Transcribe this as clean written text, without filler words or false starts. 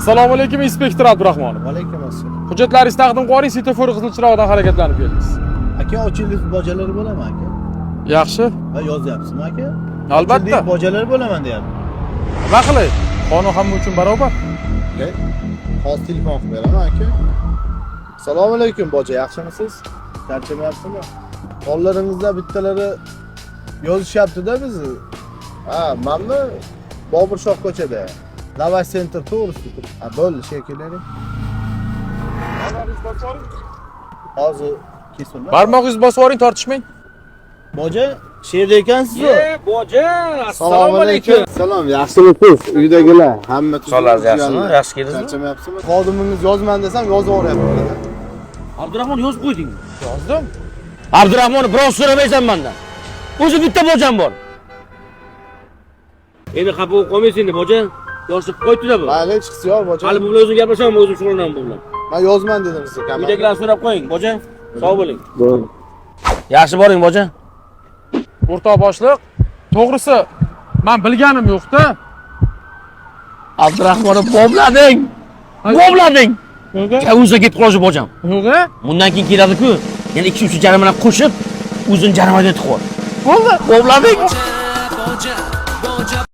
Assalomu alaykum, inspektor Abdurahmonov. Alaykum assalom. Hujjatlaringizni taqdim qiling, svetofor qizil chirog'idan harakatlanib keldingiz. Aka, ochildik bojalari bo'laman, aka. Yaxshi. Ha, yozyapsizmi, aka? Albatta. Ochildik bojalari bo'laman deyapti. Nima qilay? Qonun hamma uchun barobar. Aka, hozir telefon qilib beraman, aka. Assalomu alaykum, boja, yaxshimisiz? Charchamayapsizmi? Bolalaringizdan bittalari yozishyapti-da bizni. Ha, manmi? Bobur shoh ko'chada. Lavash Center to'g'risida turib. Ha, bo'ldi, shekilli. Hozir kesilma. Barmog'ingizni bosib yuboring, tortishmang. Boja, shu yerda ekansiz-ku. Boja, Assalomu alaykum. Salom, yaxshimisiz? Uydagilar hamma tuzuk. Sog'ligingiz yaxshimi? Yaxshi keldingizmi? Charchamayapsizmi? Xodimingiz yozman desam, yozib yuboryapti. Abdurahmon, yozib qo'ydingmi? Yozdim. Abdurahmon, birov so'ramaysan mendan. O'zi bitta bojam bor. Endi xafa bo'lib qolmaysiz endi, boja. Yozib qo'yibdi-da bu. Mayli, chiqsi yo'q, boja. Hali bu bilan o'zim gaplashaman, o'zim shug'ullanaman bu bilan. Men yozman dedim sizga. Uydagilarni so'rab qo'ying, boja. Sog' bo'ling. Yaxshi boring, boja. O'rtoq boshliq, to'g'risi men bilganim yo'q-da. Abdurahmonni boblading. Boblading. Yo'q. O'zi ketib qolishi bojam. Yo'q. Bundan keyin keladi-ku. Yana 2-3 jarimani qo'shib, o'zini jarimaga tiqib. Bo'ldi. Boblading. Boja, boja.